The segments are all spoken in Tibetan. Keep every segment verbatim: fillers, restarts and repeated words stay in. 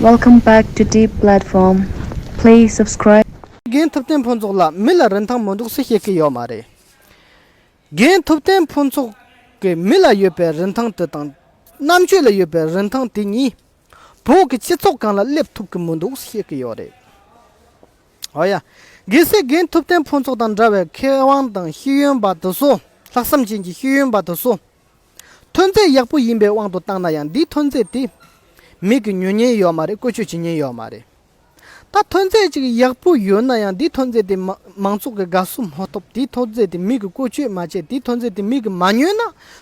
Welcome back to Deep Platform. Please subscribe. རྒན་ཐུབ་བསྟན་ཕུན་ཚོགས་ལ་མི་ལ་རིན་ཐང་མི་འདུག་ཟེར་བཤད་ཀྱི་ཡོད་མ་རེད། རྒན་ཐུབ་བསྟན་ཕུན་ཚོགས་ཀྱི་མི་ལ་ཡོད་པའི་རིན་ཐང་དེ་དང་། རྣམ་དཔྱོད་ལ་ཡོད་པའི་རིན་ཐང་དེ་གཉིས་བོད་ཀྱི་སྤྱི་ཚོགས་སྒང་ལ་སླེབས་ཐུབ་ཀྱི་མི་འདུག་ཟེར་བཤད་ཀྱི་ཡོད་རེད། ཨོ་ཡ། གལ་སྲིད་རྒན་ཐུབ་བསྟན་ཕུན་ཚོགས་དང་འདྲ་བའི་མཁས་དབང་དང་ཤེས་ཡོན་པ་དེ་ཚོ། ལྷག་བསམ་ཅན་གྱི་ཤེས་ཡོན་པ་དེ་ཚོ། ཐོན་རྫས་ཡག་པོ་ཡིན་པའི་དབང་དུ་བཏང་ན་ཡང་འདིའི་ཐོན་རྫས་དེ་མི་གིས་ཉོ་མཁན་ཡོད་མ་རེད། བཀོལ་སྤྱོད་བྱེད་མཁན་ཡོད་མ་རེད། ད་ཐོན་རྫས་ཅིག་ཡག་པོ་ཡོད་ན་ཡང་འདིའི་ཐོན་རྫས་དེ་མ་མང་ཚོགས་ཀྱི་དགའ་བསུ་མ་ཐོབ། དེའི་ཐོན་རྫས་དེ་མི་གིས་བཀོལ་སྤྱོད་མ་བྱས། དེའི་ཐོན་རྫས་དེ་མི་གིས་མ་ཉོས་ན།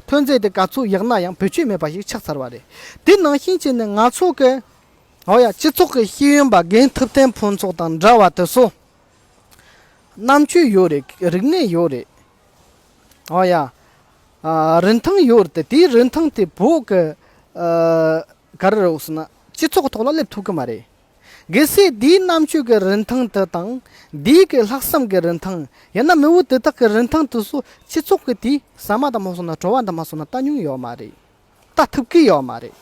ཐོན་རྫས་དེ་ག་ཚོད་ཡག་ན་ཡང་བེད་སྤྱོད་མེད་པ་ཞིག་ཆགས་ཚར་བ་རེད། དེ་ནང་བཞིན་བྱས་ནས་ང་ཚོ་གི། ཨོ་ཡ། སྤྱི་ཚོགས་ཀྱི་ཤེས་ཡོན་པ་རྒན་ཐུབ་བསྟན་ཕུན་ཚོགས་དང་འདྲ་བ་དེ་ཚོ། རྣམ་དཔྱོད་ཡོད་རེད། རིག་གནས་ཡོད་རེད། ཨོ་ཡ། ཨ། རིན་ཐང་ཡོད་རེད་དེ། དེའི་རིན་ཐང་དེ་བོད་ཀྱི། ཨ། ག་རེ་རེད་ཟེར་ན། སྤྱི་ཚོགས་ཐོག་ལ་སླེབས་ཐུབ་ཀྱི་མ་རེད། གལ་སྲིད་དེའི་རྣམ་དཔྱོད་ཀྱི་རིན་ཐང་དེ་དང་། དེའི་གི་ལྷག་བསམ་གྱི་རིན་ཐང་། ཡང་ན་མི་བོ་དེ་དག་གི་རིན་ཐང་དེ་ཚོ་སྤྱི་ཚོགས་ཀྱི་དེའི་ཟ་མ་དང་མ་སོང་ན། བྲོ་བ་དང་མ་སོང་ན་ལྟ་མྱོང་ཡོད་མ་རེད། ལྟ་ཐུབ་ཀྱི་ཡོད་མ་རེད།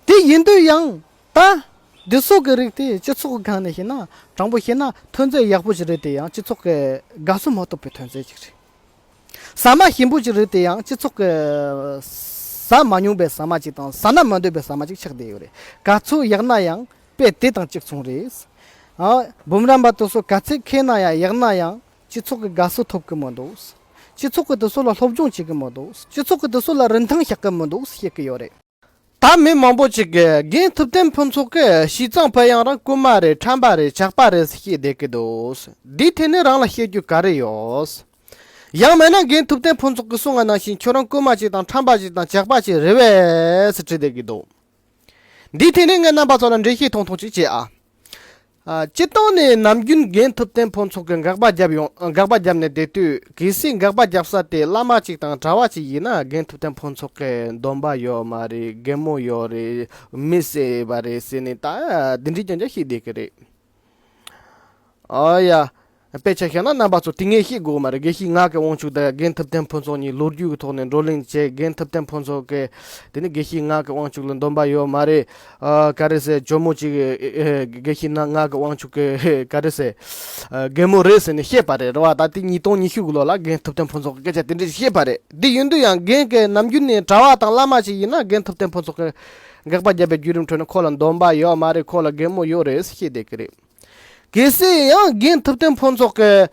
དེ་ཡིན་དུས་ཡང་ད། འདི་ཚོ་གི་རིགས་དེ་སྤྱི་ཚོགས་ཀྱི་སྒང་ནས་བཤད་ན། དྲང་པོ་བཤད་ན་ཐོན་རྫས་ཡག་པོ་ཞིག་རེད་དེ་ཡང་སྤྱི་ཚོགས་ཀྱི་དགའ་བསུ་མ་ཐོབ་པའི་ཐོན་རྫས་ཅིག་རེད། ཟ་མ་ཞིམ་པོ་ཅིག་རེད་དེ་ཡང་སྤྱི་ཚོགས་ཀྱི་ཟ་མ་མྱོང་པའི་ཟ་མ་ཅིག་དང་། ཟ་ན་མི་འདོད་པའི་ཟ་མ་ཅིག་ཆགས་བསྡད་ཡོད་རེད། ག་ཚོད་ཡག་ན་ཡང་དཔེ་དེ་དང་གཅིག་མཚུངས་རེད། ཨ། འབུམ་རམས་པ་དེ་ཚོ་ག་ཚོད་མཁས་ན་ཡང་ཡག་ན་ཡང་སྤྱི་ཚོགས་ཀྱི་དགའ་བསུ་ཐོབ་ཀྱི་མི་འདུག། སྤྱི་ཚོགས་ཀྱིས་དེ་ཚོ་ལ་སློབ་སྦྱོང་བྱེད་ཀྱི་མི་འདུག། སྤྱི་ཚོགས་ཀྱིས་དེ་ཚོ་ལ་རིན་ཐང་བཞག་གི་མི་འདུག་བཤད་ཀྱི་ཡོད་རེད། ད་མི་མང་པོ་ཅིག་གིས་རྒན་ཐུབ་བསྟན་ཕུན་ཚོགས་ཀྱིས་བྱས་ཙང་ཕ་ཡང་རང་རྐུན་མ་རེད། ཁྲམ་པ་རེད། ཇག་པ་རེད་ཟེར་བཤད་བསྡད་ཀྱི་འདུག། འདིའི་ཐད་ནས་རང་ལ་བཤད་རྒྱུ་ག་རེ་ཡོད། ཡང་མིན་ན་རྒན་ཐུབ་བསྟན་ཕུན་ཚོགས་ཀྱིས་གསུངས་པ་ནང་བཞིན་ཁྱོད་རང་རྐུན་མ་ཅིག་དང་ཁྲམ་པ་ཅིག་དང་ཇག་པ་ཅིག་རེད་པས་ཟེར་དྲིས་བསྡད་ཀྱི་འདུག། འདིའི་ཐད་ནས་ངས་རྣམ་པ་ཚོ་ལ་འགྲེལ་བཤད་ཐུང་ཐུང་ཅིག་བྱེད་ཨ། ཨ། སྤྱིར་བཏང་ནས་ནམ་རྒྱུན་རྒན་ཐུབ་བསྟན་ཕུན་ཚོགས་ཀྱིས་འགག་པ་བརྒྱབ་ཡོང་། འགག་པ་བརྒྱབ་ནས་བསྡད་དུས། གལ་སྲིད་འགག་པ་བརྒྱབ་ས་དེ་བླ་མ་གཅིག་དང་གྲྭ་བ་གཅིག་ཡིན་ན། རྒན་ཐུབ་བསྟན་ཕུན་ཚོགས་ཀྱིས་སྡོམ་པ་ཡོད་མ་རེད། རྒན་མོ་ཡོད་རེད། མི་བསད་པ་རེད་ཟེར་ནས་ད་འདི་འདྲའི་རྐྱང་རྐྱང་བཤད་བསྡད་ཀྱི་རེད། ཨོ་ཡ། དཔེ་ཆ་བཞག་ན་རྣམ་པ་ཚོ་དེ་ངས་བཤད་དགོས་མ་རེད། དགེ་བཤེས་ངག་གི་དབང་ཕྱུག་དང་རྒན་ཐུབ་བསྟན་ཕུན་ཚོགས་གཉིས་ལོ་རྒྱུས་ཀྱི་ཐོག་ནས་བགྲོ་གླེང་བྱས། རྒན་ཐུབ་བསྟན་ཕུན་ཚོགས་ཀྱིས་དེ་ནི་དགེ་བཤེས་ངག་གི་དབང་ཕྱུག་ལ་སྡོམ་པ་ཡོད་མ་རེད། ཨ། ག་རེ་ཟེར། ཇོ་མོ་གཅིག་ཨེ། དགེ་བཤེས་ན་ངག་གི་དབང་ཕྱུག་གི་ག་རེ་ཟེར། ཨ། རྒན་མོ་རེད་ཟེར་ནས་བཤད་པ་རེད། རེད་བ། ད་དེ་ཉིས་སྟོང་ཉི་ཤུ་གི་ལོ་ལ་རྒན་ཐུབ་བསྟན་ཕུན་ཚོགས་ཀྱིས་སྐད་ཆ་དེ་འདྲ་ཞིག་བཤད་པ་རེད། དེ་ཡིན་དུས་ཡང་རྒན་གྱིས་ནམ་རྒྱུན་ནས་གྲྭ་བ་དང་བླ་མ་ཞིག་ཡིན་ན། རྒན་ཐུབ་བསྟན་ཕུན་ཚོགས་ཀྱིས་འགག་པ་བརྒྱབ་པའི་བརྒྱུད་རིམ་ཁྲོད་ནས་ཁོ་ལ་སྡོམ་པ་ཡོད་མ་རེད། ཁོ་ལ་རྒན་མོ་ཡོད་རེད་ཟེར་བཤད་བསྡད་ཀྱི་རེད། གལ་སྲིད་ཡང་རྒན་ཐུབ་བསྟན་ཕུན་ཚོགས་ཀྱིས་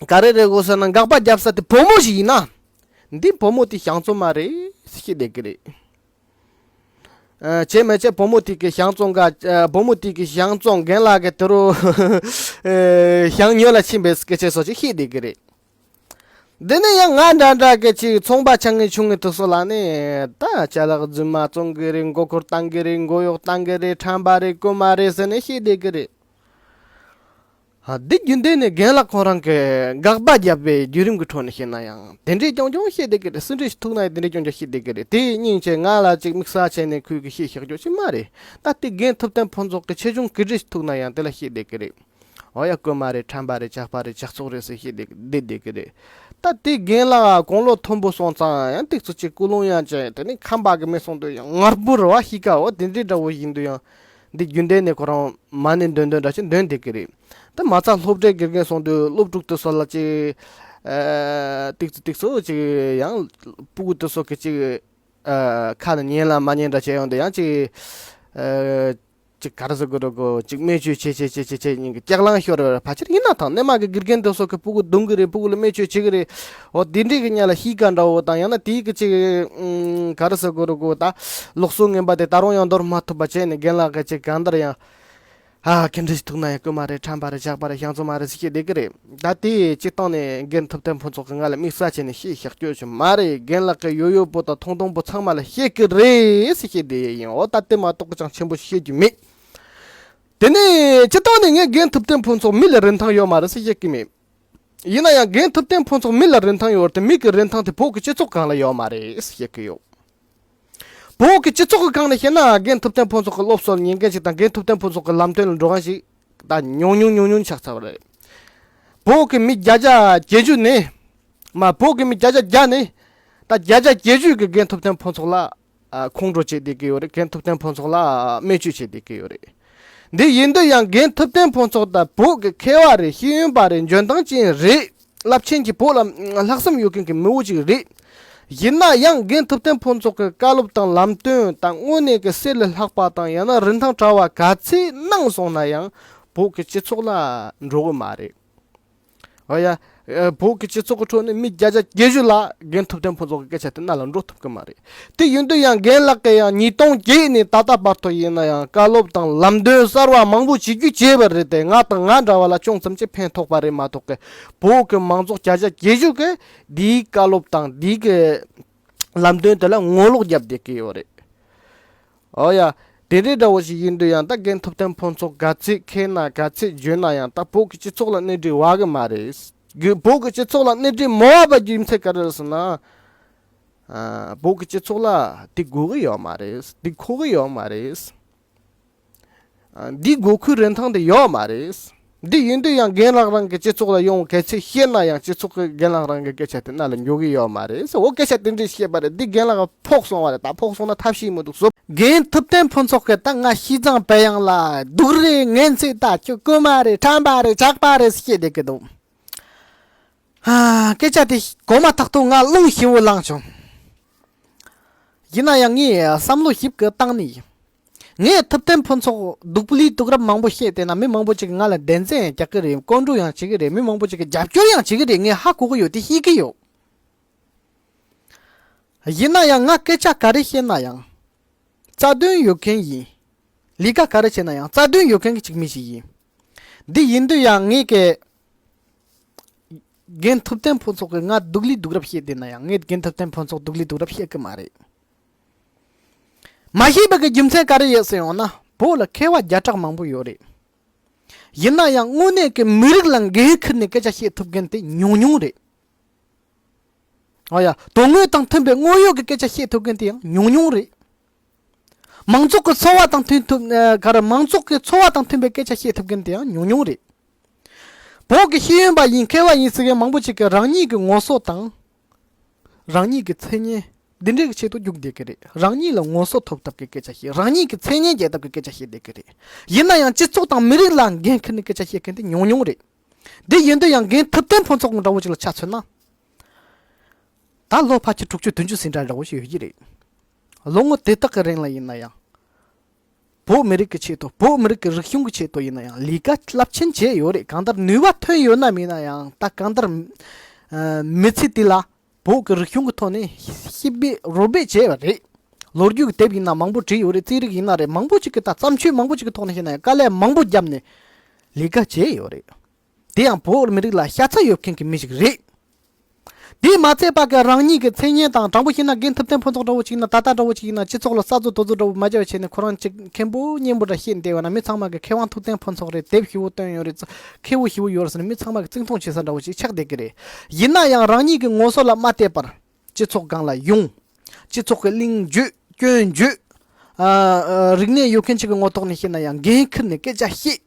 ག་རེ་རེད་གོ་ཟེར་ན། འགག་པ་བརྒྱབ་ས་དེ་བུ་མོ་ཞིག་ཡིན་ན། འདི་བུ་མོ་དེ་གཞན་བཙོང་མ་རེད་ཟེར་བཤད་བསྡད་ཀྱི་རེད། ཨ། བྱས་མ་བྱས་བུ་མོ་དེ་གིས་གཞན་བཙོང་ག་ཨ། བུ་མོ་དེ་གིས་གཞན་བཙོང་། རྒན་ལགས་ཀྱིས་དེ་རུ་ཨ། གཞན་ཉོ་ལ་ཕྱིན་པའི་སྐད་ཆ་སོགས་ཅིག་བཤད་བསྡད་ཀྱི་རེད། འདི་ནི་ཡང་ང་འདྲ་འདྲ་གི་ཅིག་ཚོང་པ་ཆུང་ངུ་ཆུང་ངུ་དེ་ཚོ་ལ་ནི། ད་ཅ་ལག་རྫུན་མ་བཙོང་གི་རེད། མགོ་སྐོར་བཏང་གི་རེད། མགོ་གཡོག་བཏང་གི་རེད། ཁྲམ་པ་རེད། རྐུན་མ་རེད་ཟེར་ནས་བཤད་བསྡད་ཀྱི་རེད། ཨ། འདི་རྒྱུན་ལྡན་ནས་རྒན་ལགས་ཁོང་རང་གིས་འགག་པ་བརྒྱབ་པའི་བརྒྱུད་རིམ་གྱི་ཁྲོད་ནས་བཤད་ན་ཡང་དེ་འདྲའི་རྐྱང་རྐྱང་བཤད་བསྡད་ཀྱི་རེད། སུ་འདྲ་ཞིག་ཐུག་ན་ཡང་དེ་འདྲའི་རྐྱང་རྐྱང་བཤད་བསྡད་ཀྱི་རེད། དེ་སྙིང་རྗེ། ང་ལ་ཅིག་དམིགས་བསལ་བྱས་ནས་ཁོས་ཀྱིས་བཤད་བཞག་རྒྱུ་ཞིག་མ་རེད། ད་དེ་རྒན་ཐུབ་བསྟན་ཕུན་ཚོགས་ཀྱིས་ཆེ་ཆུང་ག་འདྲ་ཞིག་ཐུག་ན་ཡང་དེ་ལ་བཤད་བསྡད་ཀྱི་རེད། ཨོ་ཡ། རྐུན་མ་རེད། ཁྲམ་པ་རེད། ཇག་པ་རེད། ཇག་ཚོགས་རེད་ཟེར་བཤད་བསྡད་བསྡད་བསྡད་ཀྱི་རེད། ད་དེ་རྒན་ལགས་དགུང་ལོ་མཐོན་པོ་སོང་ཙང་ཡང་ཏོག་ཙམ་ཅིག་ཀུན་སློང་ཡང་ཅན། དེ་ནས་ཁམས་པ་གི་མི་སོང་དུས་ཡང་ངར་པོ་རེད་བ། གཤིས་ཀ་འོ་དེ་འདྲའི་འདྲ་བོ་ཡིན་དུས་ཡང་། འདི་རྒྱུན་ལྡན་ནས་ཁོ་རང་མ་ཎི་འདོན་འདོན་འདྲ་ཞིག་འདོན་བསྡད་ཀྱི་རེད། ད་མ་རྩ་སློབ་གྲྭའི་དགེ་རྒན་སོང་དུས་སློབ་ཕྲུག་དེ་ཚོ་ལ་ཅིག་ཨ། ཏོག་ཙམ་ཏོག་ཙམ་ཅིག་ཡང་སྤུ་གུ་དེ་ཚོ་གི་ཅིག་ཨ། ཁ་ནས་ཉན་ལ་མ་ཉན་འདྲ་བྱས་ཡོང་དུས་ཡང་ཅིག་ཨ། ཅིག་ག་རེ་ཟེར་དགོས་རེད་གོ། ཅིག་སྨན་བཅོས་བྱེད་བྱེད་བྱེད་བྱེད་བྱེད་ཉིན་གྱི་ལྕགས་ལང་ཤོར་བའི་ཕལ་ཆེར་ཡིན་ན་ཐང་། སྣེ་མ་གི་དགེ་རྒན་དེ་ཚོ་གི་སྤུ་གུ་རྡུང་གི་རེད། སྤུ་གུ་ལ་སྨན་བཅོས་བྱེད་ཀྱི་རེད། འོ་དེ་འདྲའི་གི་ཉལ་ལ་གཤིས་ཀ་འདྲ་བོ་དང་། ཡང་ན་དེའི་གི་ཅིག་ཨུམ། ག་རེ་ཟེར་དགོས་རེད་གོ། ད་ལུགས་སྲོལ་ངན་པ་དེ་ད་རུང་ཡང་འདོར་མ་ཐུབ་པ་བྱས་ནས་རྒན་ལགས་གི་ཅིག་གང་ལྟར་ཡང་། ཨ། ག་འདྲ་ཞིག་ཐུག་ན་ཡང་རྐུན་མ་རེད། ཁྲམ་པ་རེད། ཇག་པ་རེད། གཞན་བཙོང་མ་རེད་ཟེར་བཤད་བསྡད་ཀྱི་རེད། ད་དེ་སྤྱིར་བཏང་ནས་རྒན་ཐུབ་བསྟན་ཕུན་ཚོགས་ཀྱིས་ང་ལ་དམིགས་བསལ་བྱས་ནས་བཤད་བཞག་རྒྱུ་ཞིག་མ་རེད། རྒན་ལགས་ཀྱིས་ཡོད་ཡོད་པོ་དང་ཐུང་ཐུང་པོ་ཚང་མ་ལ་བཤད་ཀྱི་རེད་ཟེར་བཤད་བསྡད་ཡིན། འོ་ད་དེ་མ་གཏོགས་ཀྱང་ཆེན་པོ་ཞིག་བཤད་རྒྱུ་མེད། དེ་ནས་སྤྱིར་བཏང་ནས་ངས་རྒན་ཐུབ་བསྟན་ཕུན་ཚོགས་མི་ལ་རིན་ཐང་ཡོད་མ་རེད་ཟེར་བཤད་ཀྱི་མེད། ཡིན་ན་ཡང་རྒན་ཐུབ་བསྟན་ཕུན་ཚོགས་མི་ལ་རིན་ཐང་ཡོད་རེད་དེ། མི་གི་རིན་ཐང་དེ་བོད་ཀྱི་སྤྱི་ཚོགས་སྒང་ལ་ཡོད་མ་རེད་ཟེར་བཤད་ཀྱི་ཡོད། བོད་ཀྱི་སྤྱི་ཚོགས་ཀྱི་སྒང་ནས་བཤད་ན། རྒན་ཐུབ་བསྟན་ཕུན་ཚོགས་ཀྱི་སློབ་གསོ་ལ་ཉན་མཁན་ཞིག་དང་། རྒན་ཐུབ་བསྟན་ཕུན་ཚོགས་ཀྱི་ལམ་སྟོན་ལ་འགྲོ་མཁན་ཞིག་ད་ཉུང་ཉུང་ཉུང་ཉུང་ཆགས་ཚར་བ་རེད། བོད་ཀྱི་མི་བརྒྱ་ཆ་བརྒྱད་ཅུ་ནས། མ། བོད་ཀྱི་མི་བརྒྱ་ཆ་བརྒྱ་ནས་ད་བརྒྱ་ཆ་བརྒྱད་ཅུ་གིས་རྒན་ཐུབ་བསྟན་ཕུན་ཚོགས་ལ་ ཨ་ཁོང་ཁྲོ་བྱེད་བསྡད་ཀྱི་ཡོད་རེད། རྒན་ཐུབ་བསྟན་ཕུན་ཚོགས་ལ་སྨད་བརྗོད་བྱེད་བསྡད་ཀྱི་ཡོད་རེད། འདི་ཡིན་དུས་ཡང་རྒན་ཐུབ་བསྟན་ཕུན་ཚོགས་ད་བོད་ཀྱི་མཁས་པ་རེད། ཤེས་ཡོན་པ་རེད། འཇོན་ཐང་ཅན་རེད། རླབས་ཆེན་གྱི་བོད་ལ་ལྷག་བསམ་ཡོད་མཁན་གྱི་མི་བོ་ཅིག་རེད། ཡིན་ན་ཡང་རྒན་ཐུབ་བསྟན་ཕུན་ཚོགས་ཀྱི་བཀའ་སློབ་དང་ལམ་སྟོན་དང་དངོས་གནས་ཀྱི་གསེར་ལས་ལྷག་པ་དང་ཡང་ན་རིན་ཐང་བྲལ་བ་ག་ཚད་གནང་སོང་ན་ཡང་བོད་ཀྱི་སྤྱི་ཚོགས་ལ་འགྲོ་གི་མ་རེད། ཨོ་ཡ། ཨ་བོད་ཀྱི་སྤྱི་ཚོགས་ཀྱི་ཁྲོད་ནས་མི་བརྒྱ་ཆ་བརྒྱད་ཅུ་ལ་རྒན་ཐུབ་བསྟན་ཕུན་ཚོགས་ཀྱི་སྐད་ཆ་དེ་རྣ་ལ་འགྲོ་ཐུབ་ཀྱི་མ་རེད། དེ་ཡིན་དུས་ཡང་རྒན་ལགས་ཀྱིས་ཡང་ཉིས་སྟོང་བརྒྱད་ནས་ད་ལྟ་བར་དུ་ཡིན་ན་ཡང་བཀའ་སློབ་དང་ལམ་སྟོན་གསར་བ་མང་པོ་བྱེད་རྒྱུ་བྱས་པ་རེད་དེ། ང་དང་ང་འདྲ་བ་ལ་ཅུང་ཙམ་ཅིག་ཕན་ཐོགས་པ་རེད་མ་གཏོགས་ཀྱི་བོད་ཀྱི་མང་ཚོགས་བརྒྱ་ཆ་བརྒྱད་ཅུ་གིས་འདིའི་བཀའ་སློབ་དང་འདིའི་གི་ལམ་སྟོན་དེ་ལ་ངོ་ལོག་བརྒྱབ་བསྡད་ཀྱི་ཡོད་རེད། ཨོ་ཡ། དེ་འདྲའི་འདྲ་བོ་ཞིག་ཡིན་དུས་ཡང་ད་རྒན་ཐུབ་བསྟན་ཕུན་ཚོགས་ག་ཚད་མཁས་ན་ག་ཚད་འཇོན་ན་ཡང་ད་བོད་ཀྱི་སྤྱི་ཚོགས་ལ་སྣེ་ཁྲིད་འོས་གི་མ་རེད། གི་བོད་ཀྱི་སྤྱི་ཚོགས་ལ་སྣེ་ཁྲིད་མི་འོས་པ་རྒྱུ་མཚན་ག་རེ་རེད་ཟེར་ན། ཨ་བོད་ཀྱི་སྤྱི་ཚོགས་ལ་དེ་དགོས་གི་ཡོད་མ་རེད། དེ་མཁོ་གི་ཡོད་མ་རེད། ཨ་འདི་དགོས་མཁོའི་རིན་ཐང་དེ་ཡོད་མ་རེད། འདི་ཡིན་དུས་ཡང་རྒན་ལགས་རང་གི་སྤྱི་ཚོགས་ལ་ཡོང་གལ་ཆེ་ཤེས་ན་ཡང་སྤྱི་ཚོགས་ཀྱི་རྒན་ལགས་རང་གི་སྐད་ཆ་དེ་རྣ་ལ་འཇོག་གི་ཡོད་མ་རེད་ཟེར། འོ་སྐད་ཆ་དེ་འདྲས་བཤད་པ་རེད། འདི་རྒན་ལགས་ཕོག་སོང་བ་རེད། ད་ཕོག་སོང་ན་ཐབས་ཤེས་མི་འདུག་བཟོ། རྒན་ཐུབ་བསྟན་ཕུན་ཚོགས་ཀྱིས་ད་ང་ཤིས་ཙང་བལ་ཡང་ལ་སྡུག་རེད། ངན་ཚད་ད་ཁྱོད་རྐུན་མ་རེད། ཁྲམ་པ་རེད། ཇག་པ་རེད་ཟེར་བཤད་བསྡད་ཀྱི་འདུག་ཨ་སྐད་ཆ་དེ་གོ་མ་ཐག་ཏུ་ང་རླུང་ཞེ་བོ་ལངས་བྱུང་། ཡིན་ན་ཡང་ངས་བསམ་བློ་ཞིབ་ཀྱིས་བཏང་ནས་ཡིན། ངས་ཐུབ་བསྟན་ཕུན་ཚོགས་སྡུག་པོ་ལས་སྡུག་རབས་མང་པོ་བཤད་བསྡད་ན་མི་མང་པོ་ཅིག་གིས་ང་ལ་འདོན་ཚན་རྒྱག་གི་རེད། བཀོད་འགྲོ་ཡང་བྱེད་ཀྱི་རེད། མི་མང་པོ་ཅིག་གིས་རྒྱབ་སྐྱོར་ཡང་བྱེད་ཀྱི་རེད། ངས་ཧ་གོ་གི་ཡོད། དེ་ཤེས་ཀྱི་ཡོད། ཡིན་ན་ཡང་ང་སྐད་ཆ་ག་རེ་བཤད་ན་ཡང་། རྩ་དོན་ཡོད་མཁན་ཡིན། ལས་ཀ་ག་རེ་བྱས་ན་ཡང་རྩ་དོན་ཡོད་མཁན་གྱི་ཅིག་མི་ཞིག་ཡིན། འདི་ཡིན་དུས་ཡང་ངས་ཀྱི། རྒན་ཐུབ་བསྟན་ཕུན་ཚོགས་ཀྱིས་ང་སྡུག་ལས་སྡུག་རབས་བཤད་བསྡད་ན་ཡང་ངས་རྒན་ཐུབ་བསྟན་ཕུན་ཚོགས་སྡུག་ལས་སྡུག་རབས་བཤད་ཀྱི་མ་རེད། མ་བཤད་པ་གི་རྒྱུ་མཚན་ག་རེ་ཡོད་ཟེར་ཡོང་ན་བོད་ལ་མཁས་པ་བརྒྱ་ཕྲག་མང་པོ་ཡོད་རེད། ཡིན་ན་ཡང་དངོས་གནས་ཀྱི་མི་རིགས་ལ་འགན་འཁུར་ནས་སྐད་ཆ་བཤད་ཐུབ་མཁན་དེ་ཉུང་ཉུང་རེད། ཨ་ཡ། དོན་དངོས་དང་མཐུན་པའི་དངོས་ཡོད་ཀྱི་སྐད་ཆ་བཤད་ཐུབ་མཁན་དེ་ཡང་ཉུང་ཉུང་རེད། མང་ཚོགས་ཀྱི་འཚོ་བ་དང་མཐུན་ཐུབ་ཨ་ག་རེ་མང་ཚོགས་ཀྱི་འཚོ་བ་དང་མཐུན་པའི་སྐད་ཆ་བཤད་ཐུབ་མཁན་དེ་ཡང་ཉུང་ཉུང་རེད། བོད་ཀྱི་ཤེས་ཡོན་པ་ཡིན་མཁས་པ་ཡིན་ཟེར་མཁན་མང་པོ་ཅིག་གིས་རང་ཉིད་ཀྱི་ངོ་སོ་དང་། རང་ཉིད་ཀྱི་མཚན་སྙན། འདི་འདྲའི་གི་ཆེད་དུ་རྒྱུགས་བསྡད་ཀྱི་རེད། རང་ཉིད་ལ་ངོ་སོ་ཐོབ་ཐབས་ཀྱི་སྐད་ཆ་བཤད། རང་ཉིད་ཀྱི་མཚན་སྙན་རྒྱས་ཐབས་ཀྱི་སྐད་ཆ་བཤད་བསྡད་ཀྱི་རེད། ཡིན་ན་ཡང་སྤྱི་ཚོགས་དང་མི་རིགས་ལ་འགན་འཁུར་ནས་སྐད་ཆ་བཤད་མཁན་དེ་ཉུང་ཉུང་རེད། འདི་ཡིན་དུས་ཡང་རྒན་ཐུབ་བསྟན་ཕུན་ཚོགས་འདྲ་བོ་ཅིག་ལ་ཆ་མཚོན་ན། ད་ལོ་ཕལ་ཆེར་དྲུག་ཅུ་བདུན་ཅུ་ཟིན་གྲྭ་འདྲ་བོ་ཞིག་ཡོད་ཀྱི་རེད། ལོ་ངོ་དེ་དག་གི་རིང་ལ་ཡིན་ན་ཡང་། བོད་མི་རིགས་ཀྱི་ཆེད་དུ་བོད་མི་རིགས་ཀྱི་རིག་གཞུང་གི་ཆེད་དུ་ཡིན་ན་ཡང་ལས་ཀ་རླབས་ཆེན་བྱས་ཡོད་རེད། གང་ལྟར་ནུས་པ་ཐོན་ཡོད་ན་མེད་ན་ཡང་ད་གང་ལྟར། ཨ་མི་ཚེ་འདི་ལ་བོད་ཀྱི་རིག་གཞུང་གི་ཐོག་ནས་ཤེས་འབད་རོགས་འབད་བྱས་པ་རེད། ལོ་རྒྱུས་ཀྱི་དེབ་ཡིན་ན་མང་པོ་བྲིས་ཡོད་རེད། རྩིས་རིག་ཡིན་ན་རེད། མང་པོ་ཅིག་གི་ད་བརྩམས་ཆོས་མང་པོ་ཅིག་གི་ཐོག་ནས་བཤད་ན་ཡང་དཀའ་ལས་མང་པོ་བརྒྱབ་ནས་ལས་ཀ་བྱས་ཡོད་རེད། དེ་ཡང་བོད་མི་རིགས་ལ་ཤ་ཚ་ཡོད་མཁན་གྱི་མི་ཞིག་རེད། དེས་མ་ཚད་པ་གི་རང་ཉིད་ཀྱི་མཚན་སྙན་དང་དྲང་པོ་བཤད་ན་རྒན་ཐུབ་བསྟན་ཕུན་ཚོགས་འདྲ་བོ་ཅིག་ཡིན་ན་ད་ལྟ་འདྲ་བོ་ཅིག་ཡིན་ན་སྤྱི་ཚོགས་ལ་ས་རྫོ་དོ་རྫོ་འདྲ་བོ་མ་བྱས་པ་བྱས་ནས་ཁོ་རང་ཅིག་མཁན་པོ་སྙན་པོ་འདྲ་བཤད་བསྡད་པ་ན་མི་ཚང་མ་གི་མཁས་དབང་ཐུབ་བསྟན་ཕུན་ཚོགས་རེད། དེབ་ཞེ་བོ་བཏོན་ཡོད་རེད། མཁས་པོ་ཞེ་བོ་ཡོད་རེད་ཟེར་ནས་མི་ཚང་མ་གི་བརྩི་མཐོང་བྱེད་ས་འདྲ་བོ་ཅིག་ཆགས་བསྡད་ཀྱི་རེད། ཡིན་ན་ཡང་རང་ཉིད་ཀྱི་ངོ་སོ་ལ་མ་བལྟས་པར་སྤྱི་ཚོགས་སྒང་ལ་ཡོང་། སྤྱི་ཚོགས་ཀྱི་གླེང་བརྗོད་སྐྱོན་བརྗོད། ཨ་ཨ་རིག་གནས་ཡོད་མཁན་ཅིག་གི་ངོ་ཐོག་ནས་བཤད་ན་ཡང་འགན་འཁུར་ནས་སྐད་ཆ་བཤད།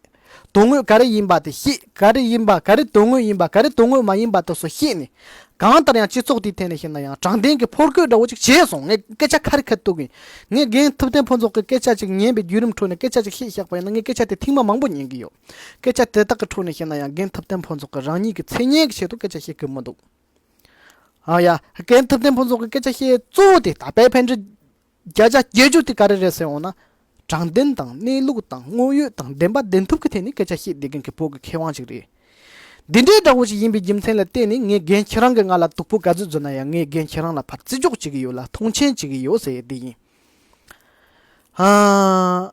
དོན་དངོས་ག་རེ་ཡིན་པ་དེ་བཤད། ག་རེ་ཡིན་པ་ག་རེ་དོན་དངོས་ཡིན་པ་ག་རེ་དོན་དངོས་མ་ཡིན་པ་དེ་ཚོ་བཤད་ནས། གང་ལྟར་ཡང་སྤྱི་ཚོགས་དེའི་ཐད་ནས་བཤད་ན་ཡང་དྲང་བདེན་གྱི་ཕོ་རྒོད་འདྲ་བོ་ཅིག་བྱས་སོང་། ངས་སྐད་ཆ་ཁ་རི་ཁ་ཐུག་གིས། ངས་རྒན་ཐུབ་བསྟན་ཕུན་ཚོགས་ཀྱི་སྐད་ཆ་ཅིག་ཉན་པའི་བརྒྱུད་རིམ་ཁྲོད་ནས་སྐད་ཆ་ཅིག་བཤད་བཞག་པ་ཡིན་ན་ངས་སྐད་ཆ་དེ་ཐེངས་མ་མང་པོ་ཉན་གྱི་ཡོད། སྐད་ཆ་དེ་དག་གི་ཁྲོད་ནས་བཤད་ན་ཡང་རྒན་ཐུབ་བསྟན་ཕུན་ཚོགས་ཀྱིས་རང་ཉིད་ཀྱི་མཚན་སྙན་གྱི་ཆེད་དུ་སྐད་ཆ་བཤད་ཀྱི་མི་འདུག་ཨ་ཡ། རྒན་ཐུབ་བསྟན་ཕུན་ཚོགས་ཀྱི་སྐད་ཆ་བཤད་གཙོ་བོ་དེ་ད་དཔེ་ཕན་འབྲས་བརྒྱ་ཆ་བརྒྱད་ཅུ་དེ་ག་རེ་རེད་ཟེར་འོང་ན། དྲང་བདེན་དང་གནས་ལུགས་དང་དངོས་ཡོད་དང་བདེན་པ་བདེན་ཐུབ་ཀྱི་ཐད་ནས་སྐད་ཆ་བཤད་བསྡད་མཁན་གྱི་བོད་ཀྱི་མཁས་དབང་ཞིག་རེད། འདི་འདྲའི་འདྲ་བོ་ཞིག་ཡིན་པའི་རྒྱུ་མཚན་ལ་བརྟེན་ནས་ངས་རྒན་ཁྱེད་རང་གིས་ང་ལ་སྡུག་པོ་ག་ཚོད་བཟོས་ན་ཡང་ངས་རྒན་ཁྱེད་རང་ལ་ཕར་བརྩི་འཇོག་བྱེད་ཀྱི་ཡོད་ལ་མཐོང་ཆེན་བྱེད་ཀྱི་ཡོད་ཟེར་ཡས་འདི་ཡིན། ཨ།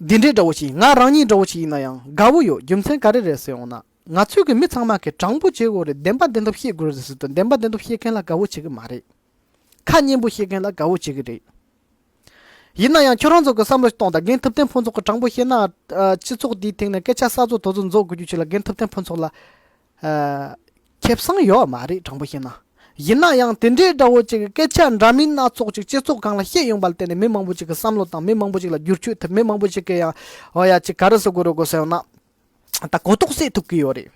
འདི་འདྲའི་འདྲ་བོ་ཞིག་ཡིན། ང་རང་ཉིད་འདྲ་བོ་ཞིག་ཡིན་ན་ཡང་དགའ་བོ་ཡོད། རྒྱུ་མཚན་ག་རེ་རེད་ཟེར་འོང་ན། ང་ཚོས་ཀྱི་མི་ཚང་མ་གིས་དྲང་པོ་བྱེད་དགོས་རེད། བདེན་པ་བདེན་ཐུབ་བཤད་དགོས་རེད་ཟེར་དུས་བདེན་པ་བདེན་ཐུབ་བཤད་མཁན་ལ་དགའ་བོ་བྱེད་ཀྱི་མ་རེད། ཁ་སྙན་པོ་བཤད་མཁན་ལ་དགའ་བོ་བྱེད་ཀྱི་རེད། ཡིན་ན་ཡང་ཁྱོད་རང་ཚོ་གི་བསམ་བློ་གཏོང་དང་། རྒན་ཐུབ་བསྟན་ཕུན་ཚོགས་ཀྱིས་དྲང་པོ་བཤད་ན། ཨ་སྤྱི་ཚོགས་འདིའི་སྟེང་ནས་སྐད་ཆ་ས་རྫོ་དོ་རྫོ་རྫོགས་དགོས་རྒྱུ་ཅིག་ལ་རྒན་ཐུབ་བསྟན་ཕུན་ཚོགས་ལ་ཨ་ཁེ་བཟང་ཡོད་མ་རེད། དྲང་པོ་བཤད་ན། ཡིན་ན་ཡང་དེ་འདྲའི་འདྲ་བོ་ཅིག་སྐད་ཆ་འདྲ་མིན་སྣ་ཚོགས་ཅིག་སྤྱི་ཚོགས་སྒང་ལ་བཤད་ཡོང་བ་ལ་བརྟེན་ནས་མི་མང་པོ་ཅིག་གི་བསམ་བློ་དང་མི་མང་པོ་ཅིག་ལ་བསྒྱུར་བཅོས་ཐེབས། མི་མང་པོ་ཅིག་གིས་ཡང་འོ་ཡ་ཅིག་ག་རེ་ཟེར་དགོས་རེད་གོ་ཟེར་ན། ད་གོ་རྟོགས་སད་ཐུབ་ཀྱི་ཡོད་རེད།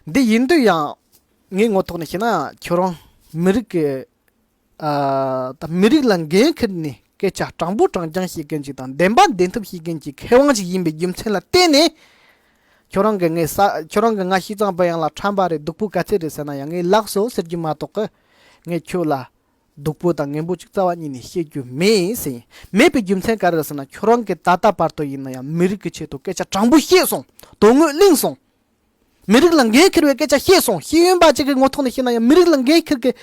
འདི་ཡིན་དུས་ཡང་ངའི་ངོ་ཐོག་ནས་བཤད་ན་ཁྱོད་རང་མི་རིགས་ཀྱི་ ཨ་ད་མི་རིགས་ལ་འགན་འཁུར་ནས་སྐད་ཆ་དྲང་པོ་དྲང་རྐྱང་བཤད་མཁན་ཅིག་དང་བདེན་པ་བདེན་ཐུབ་བཤད་མཁན་ཅིག་མཁས་དབང་ཅིག་ཡིན་པའི་རྒྱུ་མཚན་ལ་བརྟེན་ནས། ཁྱོད་རང་གིས་ངས་ས་ཁྱོད་རང་གིས་ང་ཤིས་ཙང་པེ་ཡང་ལ་ཁྲམ་པ་རེད། སྡུག་པོ་ག་ཚད་རེད་ཟེར་ན་ཡང་ངས་ལགས་སོ་ཟེར་རྒྱུ་མ་གཏོགས་གི། ངས་ཁྱོད་ལ་སྡུག་པོ་དང་ངན་པོ་ཅིག་རྩ་བ་ཉིད་ནས་བཤད་རྒྱུ་མེད་ཟེར། མེད་པའི་རྒྱུ་མཚན་ག་རེ་རེད་ཟེར་ན། ཁྱོད་རང་གིས་ད་ལྟ་བར་དུ་ཡིན་ན་ཡང་མི་རིགས་ཀྱི་ཆེད་དུ་སྐད་ཆ་དྲང་པོ་བཤད་སོང་། དོན་དངོས་གླེང་སོང་། མི་རིགས་ལ་འགན་འཁུར་བའི་སྐད་ཆ་བཤད་སོང་། ཤེས་ཡོན་པ་ཅིག་གི་ངོ་ཐོག་ནས་བཤད་ན་ཡང་མི་རིགས་ལ་འགན་འཁུར་གི།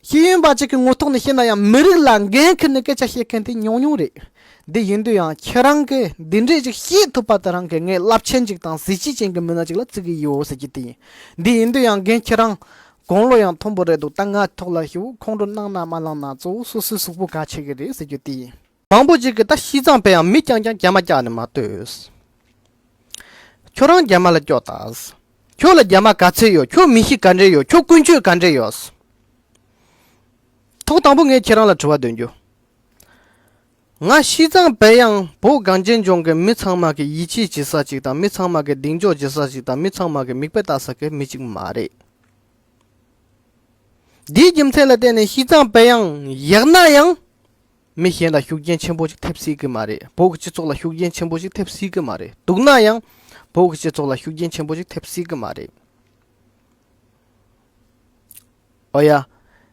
ཤེས་ཡོན་པ་ཅིག་གི་ངོ་ཐོག་ནས་བཤད་ན་ཡང་མི་རིགས་ལ་འགན་འཁུར་ནས་སྐད་ཆ་བཤད་མཁན་དེ་ཉུང་ཉུང་རེད། འདི་ཡིན་དུས་ཡང་ཁྱེད་རང་གིས་འདི་འདྲས་ཅིག་བཤད་ཐུབ་པ་དེ་རང་གིས་ངས་རླབས་ཆེན་ཅིག་དང་གཟི་བརྗིད་ཅན་གྱི་མི་སྣ་ཅིག་ལ་བརྩི་གི་ཡོད་ཟེར་རྒྱུ་དེ་ཡིན། འདི་ཡིན་དུས་ཡང་རྒན་ཁྱེད་རང་དགུང་ལོ་ཡང་མཐོན་པོ་རེད་འདུག་ད་ང་ཐོག་ལ་ཞུ་ཁོང་ཁྲོ་གནང་ན་མ་གནང་ན་གཙོ་བོ་སོ་སོའི་གཟུགས་པོ་གལ་ཆེ་གི་རེད་ཟེར་རྒྱུ་དེ་ཡིན། མང་པོ་ཅིག་གིས་ད་ཤིས་ཙང་པེ་ཡང་མི་རྐྱང་རྐྱང་རྒྱ་མ་རྒྱག་ནས་མ་ལྟོས། ཁྱོད་རང་རྒྱ་མ་ལ་སྐྱོ་ད། ཁྱོད་ལ་རྒྱ་མ་ག་ཚད་ཡོད། ཁྱོད་མི་གཤིས་ག་འདྲས་ཡོད། ཁྱོད་ཀུན་སྤྱོད་ག་འདྲས་ཡོད། ཐོག་དང་པོ་ངས་ཁྱེད་རང་ལ་དྲི་བ་འདོན་རྒྱུ། ང་ཤིས་ཙང་པེ་ཡང་བོད་གངས་ཅན་ལྗོངས་ཀྱི་མི་ཚང་མ་གི་ཡིད་ཆེས་བྱེད་ས་ཅིག་དང་མི་ཚང་མ་གི་གདེང་འཇོག་བྱེད་ས་ཅིག་དང་མི་ཚང་མ་གི་མིག་དཔེ་ལྟ་ས་གི་མི་ཅིག་མ་རེད། འདིའི་རྒྱུ་མཚན་ལ་བརྟེན་ནས་ཤིས་ཙང་པེ་ཡང་ཡག་ན་ཡང་། མི་གཞན་ལ་ཤུགས་རྐྱེན་ཆེན་པོ་ཞིག་ཐེབས་སྲིད་ཀྱི་མ་རེད། བོད་ཀྱི་སྤྱི་ཚོགས་ལ་ཤུགས་རྐྱེན་ཆེན་པོ་ཞིག་ཐེབས་སྲིད་ཀྱི་མ་རེད། སྡུག་ན་ཡང་བོད་ཀྱི་སྤྱི་ཚོགས་ལ་ཤུགས་རྐྱེན་ཆེན་པོ་ཞིག་ཐེབས་སྲིད་ཀྱི་མ་རེད། ཨོ་ཡ།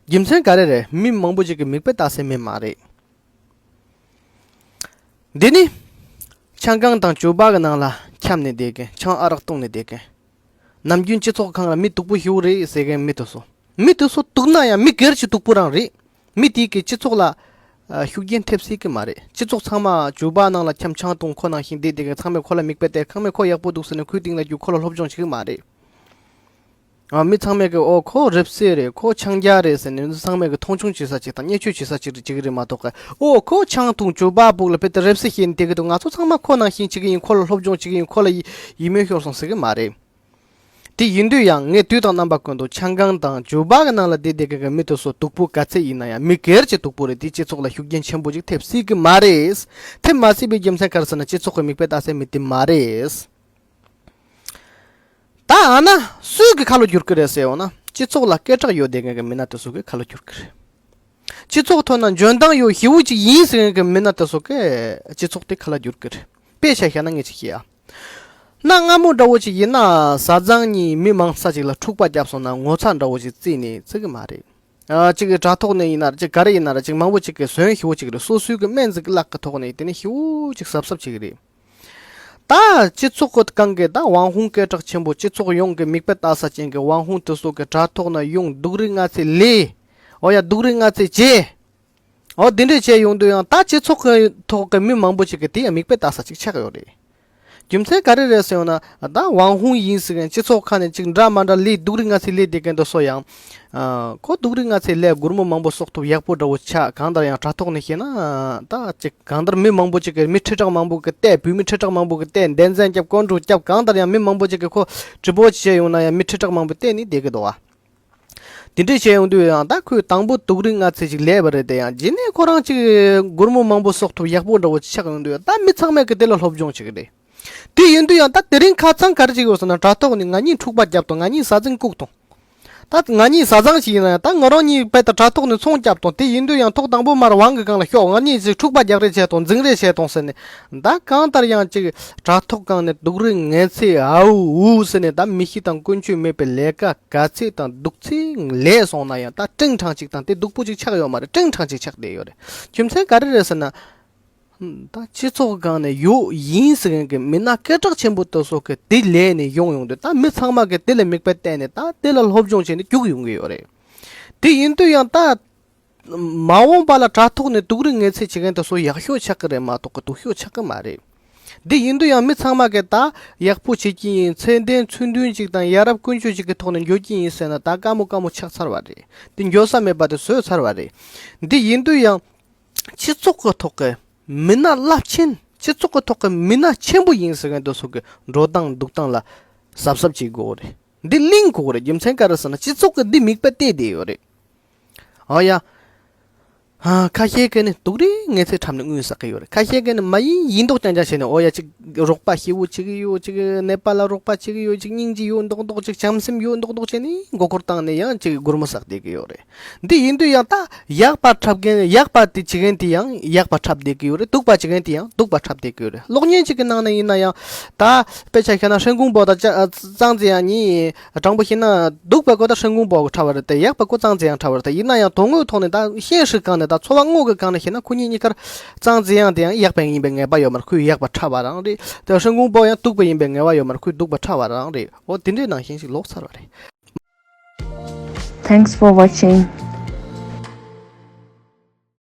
རྒྱུ་མཚན་ག་རེ་རེད། མི་མང་པོ་ཞིག་གིས་མིག་དཔེ་ལྟ་སའི་མི་མ་རེད། འདི་ནི། ཆང་ཁང་དང་ཇོ་བ་གི་ནང་ལ་འཁྱམས་ནས་བསྡད་མཁན། ཆང་ཨ་རག་བཏུང་ནས་བསྡད་མཁན། ནམ་རྒྱུན་སྤྱི་ཚོགས་ཁང་ལ་མི་སྡུག་པོ་ཞིག་རེད་ཟེར་མཁན་མི་དེ་ཚོ། མི་དེ་ཚོ་སྡུག་ན་ཡང་མི་སྒེར་གྱི་སྡུག་པོ་རང་རེད། མི་དེ་གིས་སྤྱི་ཚོགས་ལ་ཨ་ཤུགས་རྐྱེན་ཐེབས་སྲིད་ཀྱི་མ་རེད། སྤྱི་ཚོགས་ཚང་མ་ཇོ་བ་ནང་ལ་འཁྱམས། ཆང་འཐུང་། ཁོ་ནང་བཞིན་བསྡད་བསྡད་མཁན་ཚང་མས་ཁོ་ལ་མིག་དཔེ་བལྟས། ཚང་མས་ཁོ་ཡག་པོ་འདུག་ཟེར་ནས་ཁོའི་སྟེང་ལ་རྒྱུག་ཁོ་ལ་སློབ་སྦྱོང་བྱེད་ཀྱི་མ་རེད། ཨ་མི་ཚང་མས་གི་ཨོ་ཁོ་རེབ་སེ་རེད། ཁོ་ཆང་རྒྱག་རེད་ཟེར་ནས་ཚང་མས་གི་མཐོང་ཆུང་བྱེད་ས་ཅིག་དང་བརྙས་བཅོས་བྱེད་ས་ཅིག་རེད་ཅིག་རེད་མ་གཏོགས་གི། ཨོ་ཁོ་ཆང་འཐུང་། ཇོ་བ་ཕུག་ལ་ཕེབས་ཏེ་རེབ་སེ་བྱས་ནས་བསྡད་གི་འདུག་ང་ཚོ་ཚང་མ་ཁོ་ནང་བཞིན་བྱེད་གི་ཡིན། ཁོ་ལ་སློབ་སྦྱོང་བྱེད་གི་ཡིན། ཁོ་ལ་ཡིད་ཡིད་སྨོན་ཤོར་སོང་ཟེར་གི་མ་རེད། དེ་ཡིན་དུས་ཡང་ངས་དུས་དང་རྣམ་པ་ཀུན་ཏུ་ཆང་ཁང་དང་ཇོ་བ་གི་ནང་ལ་བསྡད་བསྡད་མཁན་གྱི་མི་དེ་ཚོ་སྡུག་པོ་ག་ཚད་ཡིན་ན་ཡང་མི་སྒེར་གྱི་སྡུག་པོ་རེད། དེ་སྤྱི་ཚོགས་ལ་ཤུགས་རྐྱེན་ཆེན་པོ་ཞིག་ཐེབས་སྲིད་ཀྱི་མ་རེད། ཐེབས་མ་སྲིད་པའི་རྒྱུ་མཚན་ག་རེ་ཟེར་ན་སྤྱི་ཚོགས་ཀྱི་མིག་དཔེ་ལྟ་སའི་མི་དེ་མ་རེད། ད་ཨ་ན་སུའི་གི་ཁ་ལོ་བསྒྱུར་གི་རེད་ཟེར་ཡོང་ན་སྤྱི་ཚོགས་ལ་སྐད་གྲགས་ཡོད་བསྡད་མཁན་གྱི་མི་སྣ་དེ་ཚོ་གི་ཁ་ལོ་བསྒྱུར་གི་རེད། སྤྱི་ཚོགས་ཐོག་ན་འཇོན་ཐང་ཡོད་ཞེ་པོ་ཅིག་ཡིན་ཟེར་མཁན་གྱི་མི་སྣ་དེ་ཚོ་གི་སྤྱི་ཚོགས་དེ་ཁ་ལོ་བསྒྱུར་གི་རེད། དཔེ་ཆ་བཞག་ན་ངས་ཅིག་བཤད་ཨ། གནའ་སྔ་མོ་འདྲ་བོ་ཅིག་ཡིན་ན་བཟའ་ཚང་གཉིས་མི་མང་ས་ཅིག་ལ་འཁྲུག་པ་བརྒྱབ་སོང་ན་ངོ་ཚ་འདྲ་བོ་ཅིག་བརྩིས་ནས་བརྩི་གི་མ་རེད། ཨ་ཅིག་གི་དྲ་ཐོག་ནས་ཡིན་ན་ར་ཅིག་ག་རེ་ཡིན་ན་ར་ཅིག་མང་པོ་ཅིག་གི་ཟོན་ཞེ་པོ་ཅིག་རེད། སོ་སོའི་གི་སྨན་ཟིག་གི་ལག་གི་ཐོག་ནས་དེ་ནས་ཞེ་པོ་ཅིག་གཟབ་གཟབ་བྱེད་གི་རེད། ད་སྤྱི་ཚོགས་གི་སྒང་གི་ད་ཝང་ཧུང་སྐད་གྲགས་ཆེན་པོ་སྤྱི་ཚོགས་ཡོངས་ཀྱི་མིག་དཔེ་ལྟ་ས་ཅན་གྱི་ཝང་ཧུང་དེ་ཚོ་གི་དྲ་ཐོག་ན་ཡོང་སྡུག་རུས་ང་ཚོས་ལས། ཨོ་ཡ་སྡུག་རུས་ང་ཚོས་བྱས། ཨོ་དེ་འདྲས་བྱས་ཡོང་དུས་ཡང་ད་སྤྱི་ཚོགས་ཀྱི་ཐོག་གི་མི་མང་པོ་ཅིག་གི་དེ་ཡང་མིག་དཔེ་ལྟ་ས་ཅིག་ཆགས་ཡོད་རེད། རྒྱུ་མཚན་ག་རེ་རེད་ཟེར་ཡོང་ན་ད་ཝང་ཧུང་ཡིན་ཟེར་མཁན་སྤྱི་ཚོགས་ཁག་ནས་ཅིག་འདྲ་མ་འདྲ་ལས་སྡུག་རུས་ང་ཚོས་ལས་བསྡད་མཁན་དེ་ཚོ་ཡང་། ཨ་ཁོ་སྡུག་རུས་ང་ཚོས་ལས་སྒོར་མོ་མང་པོ་གསོག་ཐུབ་ཡག་པོ་འདྲ་བོ་ཆགས། གང་ལྟར་ཡང་དྲ་ཐོག་ནས་བཤད་ན་ད་ཅིག་གང་ལྟར་མི་མང་པོ་ཅིག་གིས་མི་ཁྲི་ཕྲག་མང་པོ་གིས་བལྟས། བོད་མི་ཁྲི་ཕྲག་མང་པོ་གིས་བལྟས། འདན་འཛིན་རྒྱབ། ཀོན་ཀྲུག་རྒྱབ། གང་ལྟར་ཡང་མི་མང་པོ་ཅིག་གིས་ཁོ་ཀྲི་པོ་བྱས་ཡོང་ན་ཡང་མི་ཁྲི་ཕྲག་མང་པོ་བལྟས་ནས་བསྡད་ཀྱི་འདུག་བ། དེ་འདྲས་བྱས་ཡོང་དུས་ཡང་ད་ཁོས་དང་པོ་སྡུག་རུས་ང་ཚོས་ཅིག་ལས་པ་རེད་དེ་ཡང་རྗེས་ནས་ཁོ་རང་ཅིག་སྒོར་མོ་མང་པོ་གསོག་ཐུབ་ཡག་པོ་འདྲ་བོ་ཆགས་ཡོང་དུས་ད་མི་ཚང་མས་ཀྱི་དེ་ལ་སློབ་སྦྱོང་བྱེད་ཀྱི་རེད། དེ་ཡིན་དུས་ཡང་ད་དེ་རིང་ཁ་སང་ག་རེ་བྱེད་ཀྱི་ཡོད་ཟེར་ན་དྲ་ཐོག་ནས་ང་གཉིས་འཁྲུག་པ་བརྒྱབ་དང་། ང་གཉིས་ཟ་འཛིང་བཀུག་དང་། ད་ང་གཉིས་བཟའ་ཚང་ཞིག་ཡིན་ན་ཡང་ད་ང་རང་གཉིས་དཔེ་ད་དྲ་ཐོག་ནས་ཚོང་བརྒྱབ་དང་། དེ་ཡིན་དུས་ཡང་ཐོག་དང་པོ་མར་ཝང་གི་སྒང་ལ་ཤོག་ང་གཉིས་ཅིག་འཁྲུག་པ་རྒྱག་རེས་བྱས་དང་། འཛིང་རེས་བྱས་དང་ཟེར་ནས། ད་གང་ལྟར་ཡང་ཅིག་དྲ་ཐོག་སྒང་ནས་སྡུག་རུས་ངན་ཚད་ཨའུ་ཨུ་ཟེར་ནས་ད་མི་གཤིས་དང་ཀུན་སྤྱོད་མེད་པའི་ལས་ཀ་ག་ཚད་དང་སྡུག་ཚད་ལས་སོང་ན་ཡང་ད་ཀྲིང་ཀྲང་ཅིག་དང་དེ་སྡུག་པོ་ཅིག་ཆགས་ཡོད་མ་རེད། ཀྲིང་ཀྲང་ཅིག་ཆགས་བསྡད་ཡོད་རེད། རྒྱུ་མཚན་ག་རེ་རེད་ཟེར་ན། ད་སྤྱི་ཚོགས་སྒང་ནས་ཡོད་ཡིན་ཟེར་མཁན་གྱི་མི་སྣ་སྐད་གྲགས་ཆེན་པོ་དེ་ཚོ་གི་དེ་ལས་ནས་ཡོང་ཡོང་དུས་ད་མི་ཚང་མ་གི་དེ་ལ་མིག་དཔེ་བལྟས་ནས་ད་དེ་ལ་སློབ་སྦྱོང་བྱས་ནས་རྒྱུགས་ཡོང་གི་ཡོད་རེད། དེ་ཡིན་དུས་ཡང་ད་མ་འོངས་པ་ལ་དྲ་ཐོག་ནས་སྡུག་རུས་ངན་ཚད་བྱེད་མཁན་དེ་ཚོ་ཡག་ཤོས་ཆགས་ཀྱི་རེད་མ་གཏོགས་གི་སྡུག་ཤོས་ཆགས་ཀྱི་མ་རེད། དེ་ཡིན་དུས་ཡང་མི་ཚང་མ་གི་ད་ཡག་པོ་བྱེད་ཀྱི་ཡིན། ཚད་ལྡན་ཚུལ་མཐུན་ཅིག་དང་ཡ་རབས་ཀུན་སྤྱོད་ཅིག་གི་ཐོག་ནས་འགྱོ་གི་ཡིན་ཟེར་ན་ད་དཀའ་མོ་དཀའ་མོ་ཆགས་ཚར་བ་རེད། དེ་འགྱོ་ས་མེད་པ་དེ་བཟོས་ཚར་བ་རེད། དེ་ཡིན་དུས་ཡང་། སྤྱི་ཚོགས་ཀྱི་ཐོག་གི་མི་སྣ་རླབས་ཆེན། སྤྱི་ཚོགས་ཀྱི་ཐོག་གི་མི་སྣ་ཆེན་པོ་ཡིན་ཟེར་མཁན་དེ་ཚོ་གི་འགྲོ་སྟངས་འདུག་སྟངས་ལ་གཟབ་གཟབ་བྱེད་དགོས་རེད། འདི་གླེང་དགོས་རེད། རྒྱུ་མཚན་ག་རེ་ཟེར་ན་སྤྱི་ཚོགས་ཀྱི་འདི་མིག་དཔེ་བལྟས་བསྡད་ཡོད་རེད། ཨ་ཡ། ཨ། ཁ་ཤས་ཀྱིས་ནི་སྡུག་རུས་ངན་ཚད་འཁྲབ་ནས་དངུལ་བསགས་ཀྱི་ཡོད་རེད། ཁ་ཤས་ཀྱིས་ནི་མ་ཡིན་ཡིན་མདོག་རྐྱང་རྐྱང་བྱས་ནས། འོ་ཡ། ཅིག་རོགས་པ་ཞེ་པོ་བྱེད་ཀྱི་ཡོད། ཅིག་ནད་པ་ལ་རོགས་པ་བྱེད་ཀྱི་ཡོད། ཅིག་སྙིང་རྗེ་ཡོད་མདོག་མདོག། ཅིག་བྱམས་སེམས་ཡོད་མདོག་མདོག་བྱས་ནས་མགོ་སྐོར་བཏང་ནས་ཡང་ཅིག་སྒོར་མོ་བསགས་བསྡད་ཀྱི་ཡོད་རེད། འདི་ཡིན་དུས་ཡང་ད་ཡག་པ་འཁྲབ་མཁན། ཡག་པ་དེ་བྱེད་མཁན་དེ་ཡང་ཡག་པ་འཁྲབ་བསྡད་ཀྱི་ཡོད་རེད། སྡུག་པ་བྱེད་མཁན་དེ་ཡང་སྡུག་པ་འཁྲབ་བསྡད་ཀྱི་ཡོད་རེད། གློག་བརྙན་གཅིག་གི་ནང་ན་ཡིན་ན་ཡང་། ད་དཔེ་ཆ་བཞག་ན་ཧྲན་ཀུང་པོ་དང་ཅ་ཨ་ཙང་ཙེ་ཡང་གཉིས། དྲང་པོ་བཤད་ན་སྡུག་པ་ཁོ་ད་ཧྲན་ཀུང་པོ་གིས་འཁྲབ་པ་རེད་དེ། ཡག་པ་ཁོ་ཙང་ཙེ་ཡང་འཁྲབ་པ་རེད་དེ། ཡིན་ན་ཡང་དོན་དངོས་ཐོག་ནས་ད་ཤེས་ཧྲི་སྒང་ནས། ད་ཚོར་བ་དངོས་ཀྱི་སྒང་ནས་བཤད་ན། ཁོ་གཉིས་གཉིས་ཀར་ཙང་ཙེ་ཡང་དེ་ཡང་ཡག་པ་ཡིན་པའི་ངེས་པ་ཡོད་མ་རེད། ཁོས་ཡག་པ་འཁྲབ་པ་རང་རེད། དེ་ཧྲན་ཀུང་པོ་ཡང་སྡུག་པ་ཡིན་པའི་ངེས་པ་ཡོད་མ་རེད། ཁོས་སྡུག་པ་འཁྲབ་པ་རང་རེད། འོ་དེ་འདྲའི་ནང་བཞིན་ཞིག་ལོག་ཚར་བ་རེད། Thanks for watching.